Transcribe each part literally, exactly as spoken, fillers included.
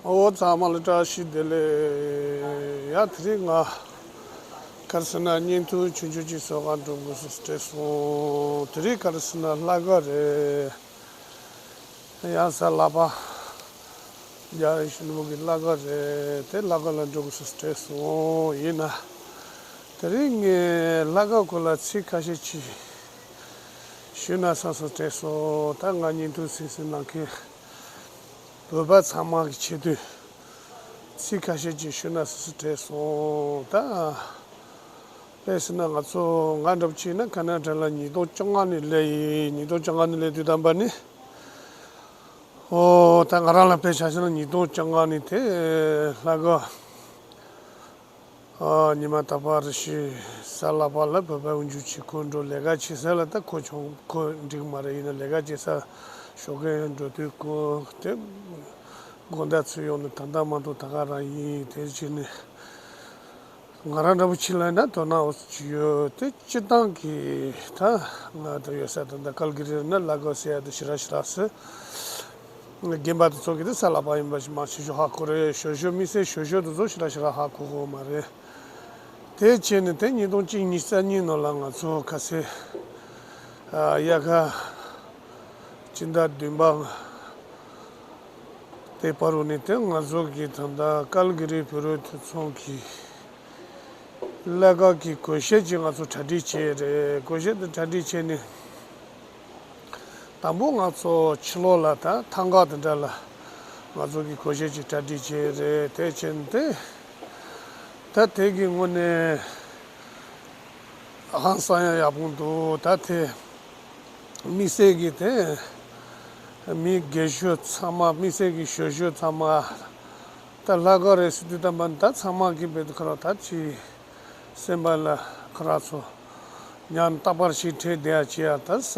ཨོ་ཚང་མ་ལ་བཀྲ་ཤིས་བདེ་ལེགས། ཡ་དེ་རིང་ང་ག་རེ་ཟེར་ན་བརྙན་ཐུང་ཆུང་ཆུང་ཅིག་བཟོ་གར་འགྲོ་དགོས་སོ་སོ་སྤྲད་སོང་། དེ་རིང་ག་རེ་ཟེར་ན་ལྷ་ཁང་རེད། ཡང་གཟའ་ལྷག་པ། རྒྱལ་བ་ཡིད་བཞིན་ནོར་བུ་གི་བླ་སྒར་རེད་དེ། བླ་སྒར་ལ་འགྲོ་དགོས་སོ་སོ་སྤྲད་སོང་། ཡིན་ན་དེ་རིང་ངས་བླ་སྒར་སྐོར་ལ་ཚིག་ཁ་ཤས་ཅིག་ཞུས་ན་བསམ་སོང་སྤྲད་སོང་། ད་ང་བརྙན་ཐུང་གཟིགས་གཟིགས་གནང་མཁན་བོད་པ་ཚང་མ་གི་ཆེད་དུ་ཚིག་ཁ་ཤས་ཅིག་ཞུས་ན་བསམ་སོང་སྤྲད་སོང་། ད་དཔེ་ཟེར་ན་ང་ཚོ་ང་འདྲ་པོ་ཅིག་ན་ཁ་ན་ཌ་ལ་ཉིས་སྟོང་བཅོ་ལྔ་ནས་སླེབས་ཡིན། ཉིས་སྟོང་བཅོ་ལྔ་ནས་སླེབས་དུས་ཙམ་པ་ནི། ཨོ་ད་ང་རང་ལ་དཔེ་ཆ་བཞག་ན་ཉིས་སྟོང་བཅོ་ལྔ་ནས་དེ་ལྷ་སྒར། ཨ་ཉི་མ་རྟག་པར་རེ་བཞིན་གཟའ་ལྷག་པ་ལ་བོད་པ་དབུ་འཛུགས་ཀྱི་ཁོ་འགྲོ་ལས་ཀ་བྱེད་ས་ལ། ད་ཁོ་ཆུང་ཁོ་འགྲིག་མ་རེད། ཡིན་ན་ལས་ཀ་བྱེད་ས་ཞོགས་ཀས་འགྲོ་དུས་ཁོ་དེ་དགོང་དག་ཚུར་ཡོང་ན་ད་ལྟ་མ་གཏོགས་ད་ག་རང་ཡིན། དེ་བྱས་ནས། ང་རང་འདྲ་པོ་ཅིག་ལ་ན་དོ་སྣང་འོ་ཅིག་ཡོད་དེ། སྤྱིར་བཏང་གི་ད་ང་ད་ཡོད་ས་ད་ད་ཀལ་གི་རི་ན་ལྷ་སྒར་ཟེར་ཡ་དེ་ཞེ་དྲག་ཞེ་དྲག་ཟེར། རྒན་པ་དེ་ཚོ་གི་དེ་གཟའ་ལྷག་པ་ཡིན་པ་ཞིག་མང་ཆེ་ཤོས་ཧ་གོ་རེད། ཞོ་ཞོ་མི་སེར་ཞོ་ཞོ་དེ་ཚོ་ཞེ་དྲག་ཞེ་དྲག་ཧ་གོ་གོ་མ་རེད། དེ་བྱས་ནས་དེ་ཉིས་སྟོང་གཅིག་གཉིས་རྩ་གཉིས་ནང་ལ་ང་ཚོ་ག་ཚོད་ཨ་དབྱར་ཁ་སྤྱི་ཟླ་བདུན་པ། དེ་བར་དུ་ནི་དེ་ང་ཚོ་གི་ད་ལྟ་ཀལ་གི་རི་བོད་རིགས་ཐོན་ཚོང་གི་ལྷ་སྒར་གྱི་གོས་ཞབས་ཅིག་ང་ཚོ་གྲ་སྒྲིག་བྱས་རེད། གོས་ཞབས་དེ་གྲ་སྒྲིག་བྱས་ནས་དང་པོ་ང་ཚོ་ཕྱི་ལོགས་ལ་ད་ཐང་ག་དེ་འདྲ་ལ་ང་ཚོ་གི་གོས་ཞབས་ཅིག་གྲ་སྒྲིག་བྱས་རེད། དེ་བྱས་ནས་དེ་ད་དེ་གི་དངོས་གནས་ཧང་སང་ཡང་ཡག་པོ་འདུག་ད་དེ་དམིགས་བསལ་གྱི་དེ་མི་རྒས་ཤོས་ཚང་མ། དམིགས་བསལ་གྱི་ཞོ་ཞོ་ཚང་མ། ད་ལྷ་སྒར་རེད་ཟེར་དུས་ཙམ་པ་ད་ཚང་མ་གི་བེད་ཁ་ར་ད་ཅི་སེམས་པ་ལ་ཁ་ར་ཚོ་ཉམས་རྟག་པར་ཞིག་ཁྲེལ་བསྡད་ཡ་ཅི་ཡ། ད་ས་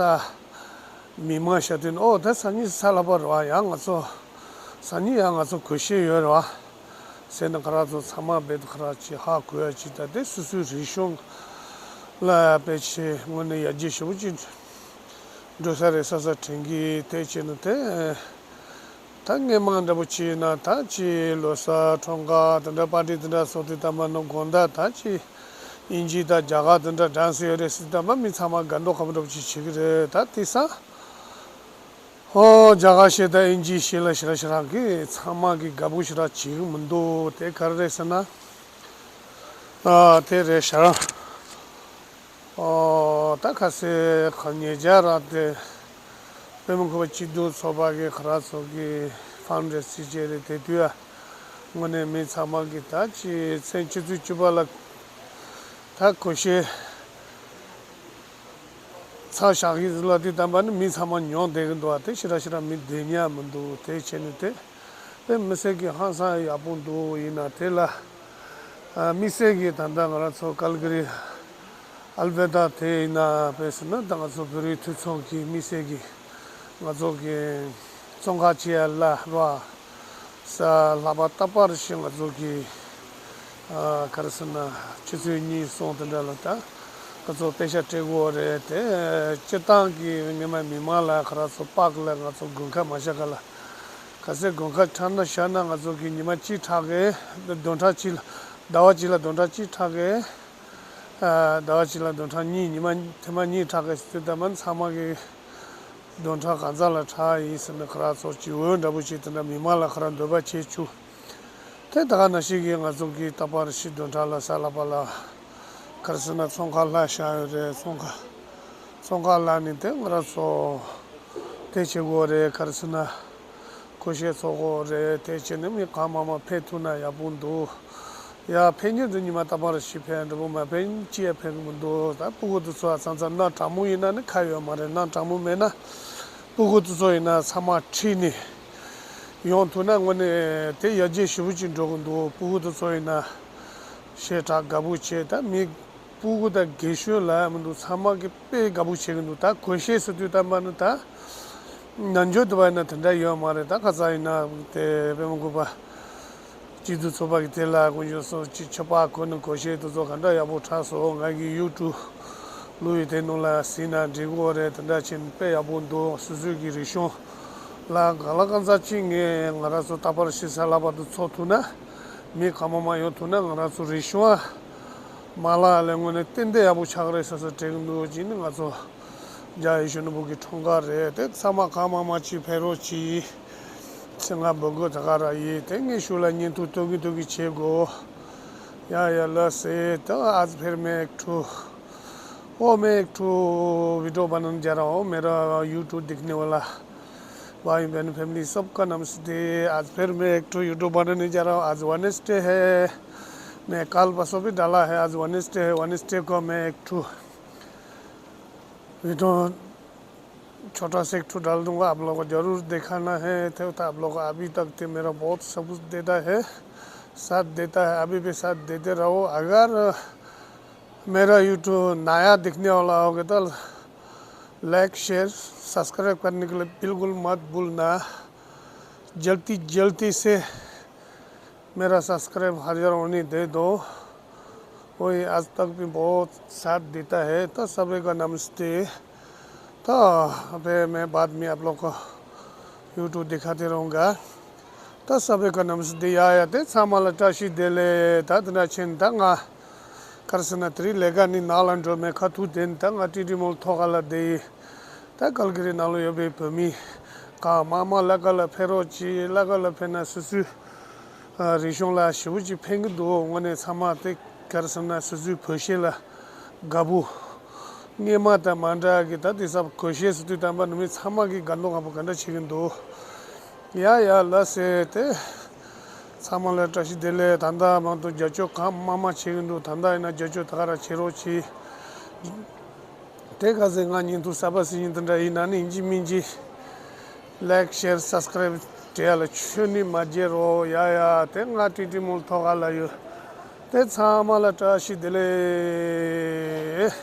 མི་མང་ཤ་དུས་ཨོ་ད་སང་ཉིན་གཟའ་ལྷག་པ་རེད་བ། ཡང་ང་ཚོ་སང་ཉིན་ཡང་ང་ཚོ་གོས་ཞབས་ཡོད་རེད་བ་ཟེར་ན་ཁ་ར་ཚོ་ཚང་མ་བེད་ཁ་ར་ཅི་ཧ་གོ་ཡ་ཅི། ད་དེ་སོ་སོའི་རིག་གཞུང་ལ་དཔེ་ཆེ་དངོས་གནས་ཡར་རྒྱས་ཞེ་པོ་ཅིག་འགྲོ་ས་རེད་བསམ་ས་དྲན་གི། དེ་བྱས་ན་དེ་ད་སྔས་མ་འདྲ་པོ་བྱས་ན་ད་ཅི་ལོ་གསར་འཁྲུངས་སྐར་དེ་འདྲ་པར་ཊི་དེ་འདྲ་སོགས་དེ་ད་མ་ནོ་དགོང་དག་ད་ཅི་དབྱིན་ཇི་དང་རྒྱ་གར་དེ་འདྲ་ཌན་སི་ཡོད་རེད་ཟེར། ད་མ་མི་ཚང་མ་དགའ་མདོག་ཁ་པོ་འདྲ་པོ་ཅིག་བྱེད་ཀྱི་རེད། ད་དེ་ས་ཨོ་རྒྱ་གར་ཤེས་དང་དབྱིན་ཇི་ཤེས་ལ་ཞེ་དྲག་ཞེ་དྲག་གི་ཚང་མ་གི་དགའ་པོ་ཞེ་དྲག་བྱེད་ཀྱི་མི་འདུག་དེ་ག་རེ་རེད་ཟེར་ན། ཨ་དེ་རེད་ཤག་ཨོ་ད་ཁ་སེ་ཁ་ཉེ་རྒྱ་ར་དེ་པད་མ་ཁུ་པ་སྐྱིད་སྡུག་ཚོགས་པ་གི་ཁ་ར་ཚོ་གི་ཕན་ཌ་རེ་སིང་བྱས་རེད། དེ་དུས་ཨ་དངོས་གནས་མི་ཚང་མ་གི་ད་ཅི་མཚན་ཆུ་ཚོད་བཅུ་པ་ལ་ད་གོས་ཞབས་ཚར་བཞག་གི་ལ་དུས་ཙམ་པ་ནི་མི་ཚང་མ་ཉོ་བསྡད་གི་འདུག་ཨ་དེ་ཞེ་དྲག་ཞེ་དྲག་མི་བསྡད་ཉན་མི་འདུག་དེ་བྱས་ནས་དེ་དཔེ་མི་སྲིད་ཀྱི་ཧང་སང་ཡག་པོ་འདུག་ཡིན་ན་དེ་ལ་ཨ་དམིགས་བསལ་གྱི་ད་ལྟ་ང་རང་ཚོ་ཀལ་གི་རི་ཨལ་བྷེ་ཏ་དེ་ཡིན་ན་དཔེ་ཟེར་ན་ད་ང་ཚོ་བོད་རིགས་འཐུས་ཚང་གི་དམིགས་བསལ་གྱི་ང་ཚོ་གི་ཚོང་ཁང་ཆེ་ཡ་ལ་ར་གཟའ་ལྷག་པ་རྟག་པར་ཞིག་ང་ཚོ་གི་ཨ་ག་རེ་ཟེར་ན་ཆུ་ཚོད་གཉིས་གསུམ་དེ་འདྲ་ལ་ད་ང་ཚོ་པེ་ཤ་སྤྲད་དགོས་རེད། དེ་སྤྱིར་བཏང་གི་ངེད་མ་མི་མང་ལ་ཁ་ར་ཚོ་པཱག་ལ་ང་ཚོ་དགུན་ཁ་མ་བཞག་ག་ལ། ག་ཚོད་དགུན་ཁ་ཆགས་ན་བཞག་ན་ང་ཚོ་གི་ཉི་མ་གཅིག་ཕྲག་གི་བདུན་ཕྲག་གཅིག་ལ་ཟླ་བ་གཅིག་ལ་བདུན་ཕྲག་གཅིག་ཕྲག་གི་ཨ་ཟླ་བ་གཅིག་ལ་བདུན་ཕྲག་གཉིས། ཉི་མ་ཐེངས་མ་གཉིས་ཕྲག་གི་ཟེར་དུས་ད་མ་ཚང་མ་གི་བདུན་ཕྲག་གང་ཙམ་ལ་ཕྲག་ཡིན་ཟེར་ན་ཁ་ར་ཚོ་གཅིག་འོས་འདྲ་པོ་ཞིག་དེ་འདྲ་མི་མང་ལ་ཁ་ར་འདོད་པ་བྱེད་བཅུག་དེ་ད་ག་ནང་བཞིན་གྱི་ང་ཚོ་གི་རྟག་པར་ཤི་བདུན་ཕྲག་ལ་གཟའ་ལྷག་པ་ལ་ག་རེ་ཟེར་ན་ཚོང་ཁང་ལྷག་བཞག་ཡོད་རེད། ཚོང་ཁང་ཚོང་ཁང་ལྷག་ནས་དེ་ང་རང་ཚོ་དེ་བྱེད་དགོས་རེད། ག་རེ་ཟེར་ན་གོས་ཞབས་ཚོགས་དགོས་རེད། དེ་བྱས་ནས་མི་གང་མང་མང་ཕེབས་ཐུབ་ན་ཡག་པོ་འདུག་ཡ་ཕེབས་མཁན་དེ་ཉི་མ་རྟག་པར་ཤི་ཕེབས་འགྲོ་བོ་མ་ཕེབས་ཅི་ཡ་ཕེབས་གི་མི་འདུག་ད་སྤུ་གུ་དེ་ཚོ་ཨ་ཚང་ཚང་ན་དྲང་མོ་ཡིན་ན་ནི་ཁ་ཡོད་མ་རེད། ན་དྲང་མོ་མེད་ན་སྤུ་གུ་དེ་ཚོ་ཡིན་ན་ཚང་མ་ཁྲིད་ནས། ཡོང་ཐུབ་ན་དངོས་གནས་དེ་ཡར་རྒྱས་ཞེ་པོ་ཅིག་འགྲོ་གི་འདུག་སྤུ་གུ་དེ་ཚོ་ཡིན་ན་ཞེ་དྲག་དགའ་པོ་བྱེད། ད་མི་སྤུ་གུ་དང་རྒན་གཞོན་ལ་མི་འདུག་ཚང་མ་གི་དཔེ་དགའ་པོ་བྱེད་ཀྱི་འདུག་ད་གོས་ཞབས་ཟེར་དུས་ད་མ་ནི་ད་ནམ་རྒྱུན་དུ་བ་ཡིན་ན་དེ་འདྲ་ཡོད་མ་རེད། ད་ཁ་ཚ་ཡིན་ན་དེ་པད་མ་གུས་པ་སྐྱིད་སྡུག་ཚོགས་པ་གི་དེ་ལ་དཀོན་མཆོག་གསུམ་གྱི་ཆོས་པ་གོན་ནས་གོས་ཞབས་དེ་ཚོ་ག་འདྲ་ཡག་པོ་གྲགས་སོང་། ང་གི་ཡུ་ཊུབ་བླུགས་ཡོད་དེ་ནང་ལ་གཟིགས་ན་འགྲིག་གི་རེད། དེ་འདྲ་བྱས་ནས་དཔེ་ཡག་པོ་འདུག་སོ་སོའི་གི་རིག་གཞུང་ ལ་ག་ལ་གང་ཟག་ཅིག་ངས་ང་རང་ཚོ་རྟག་པར་ཞིག་ས་ལ་བར་དུ་འཚོ་ཐུབ་ན། མི་གང་མང་མང་ཡོང་ཐུབ་ན་ང་རང་ཚོ་རིག་གཞུང་མ་ལག་ལས་དངོས་གནས་ཏན་ཏན་ཡག་པོ་ཆགས་རེད་ཟེར་ཟེར་དྲན་གྱི་འདུག་ཅིག་ནི་ང་ཚོ་རྒྱ་ཡེ་ཤུ་ནོར་བུ་གི་འཁྲུངས་སྐར་རེད། དེ་ཚང་མ་གང་མང་མང་ཅིག་ཕེབས་རོགས་གྱིས། ཚེ་ང་འབོད་སྐུལ་ད་ག་རང་ཡིན། དེ་ངས་ཤུགས་ལ་བརྙན་ཐུང་ཏོག་གི་ཏོག་གི་བྱེད་དགོས། ཡ་ཡ་ལགས་སེ། ད་आज फिर मैं एक ठो ओ मैं एक ठो वीडियो बनाने जा रहा हूँ। मेरा YouTube देखने वाला भाई बहन फैमिली सबका नमस्ते। आज फिर मैं एक ठो वीडियो बनाने जा रहा हूँ। आज वेडनेसडे है। मैं कल परसों भी डाला है। आज वेडनेसडे है। वेडनेसडे को मैं एक ठो वीडियो छोटा सा एक ठो डाल दूंगा। आप लोग को जरूर दिखाना है। तो आप लोग अभी तक तो मेरा बहुत सपोर्ट देता है, साथ देता है, अभी भी साथ देते रहो। अगर मेरा YouTube नया दिखने वाला होगा तो लाइक शेयर सब्सक्राइब करने के लिए बिल्कुल मत भूलना। जल्दी जल्दी से मेरा सब्सक्राइब हजार होने दे दो। वही आज तक भी बहुत साथ देता है। तो सभी का नमस्ते। तो अबे मैं बाद में आप लोग को YouTube दिखाते रहूँगा। तो सभी का नमस्ते। ཡ་ཡ་དེ་ཚང་མ་ལ་བཀྲ་ཤིས་བདེ་ལེགས། ད་དེ་འདྲ་ཆེན་ད་ང་གར་སོང་ན་དེ་རིང་ལས་ཀ་ནི་ནང་ལ་འགྲོ་མེད། ཁ་ཐུག་དེ་ནི་ད་ང་ཊི་ཊི་མོལ་ཐོག་ཁ་ལ་བསྡད་ཡིན། ད་ཀལ་གི་རི་ནང་ལ་ཡོད་པའི་བོད་མི་གང་མང་མང་ལ་ཀ་ལ་ཕེབས་རོགས་གྱིས། ལ་ཀ་ལ་ཕེབས་ན་སོ་སོའི་ཨ་རིག་གཞུང་ལ་ཞེ་པོ་ཅིག་ཕན་གི་འདུག་དངོས་གནས་ཚང་མ་དེ་གར་སོང་ན་སོ་སོའི་བོད་གཞས་ལ་དགའ་པོ། སྔོན་མ་དང་མ་འདྲ་གི་ད་དེ་ས་བོད་གཞས་སུ་དུས་དམ་པ་ནུབ་མི་ཚང་མ་གི་དགའ་འདུག་དགའ་པོ་ག་འདྲ་བྱེད་གི་འདུག་ཡ་ཡ་ལགས་སེ། དེ་ཚང་མ་ལ་བཀྲ་ཤིས་བདེ་ལེགས། ད་ལྟ་མང་དུ་རྒྱབ་སྐྱོར་གང་མང་མང་བྱེད་གི་འདུག་ད་ལྟ་ཡིན་ན་རྒྱབ་སྐྱོར་ད་ག་རང་བྱེད་རོགས་གྱིས། དེ་ག་ཚོད་ང་བརྙན་ཐུང་གསར་པ་ཟིན་ཡིན་དེ་འདྲ་ཡིན་ན་ནི་ཡིན་གཅིག་མིན་གཅིག་ལའིཀ་ཤེར་སབ་སི་ཀ་རའིབ་བྱེད་ཡ་ལ་ཁྱོན་ནས་མ་བརྗེད་རོགས། ཡ་ཡ་དེ་ང་ཊི་ཊི་མོལ་ཐོག་ཁ་ལ་ཡོད། དེ་ཚང་མ་ལ་བཀྲ་ཤིས་བདེ་ལེགས།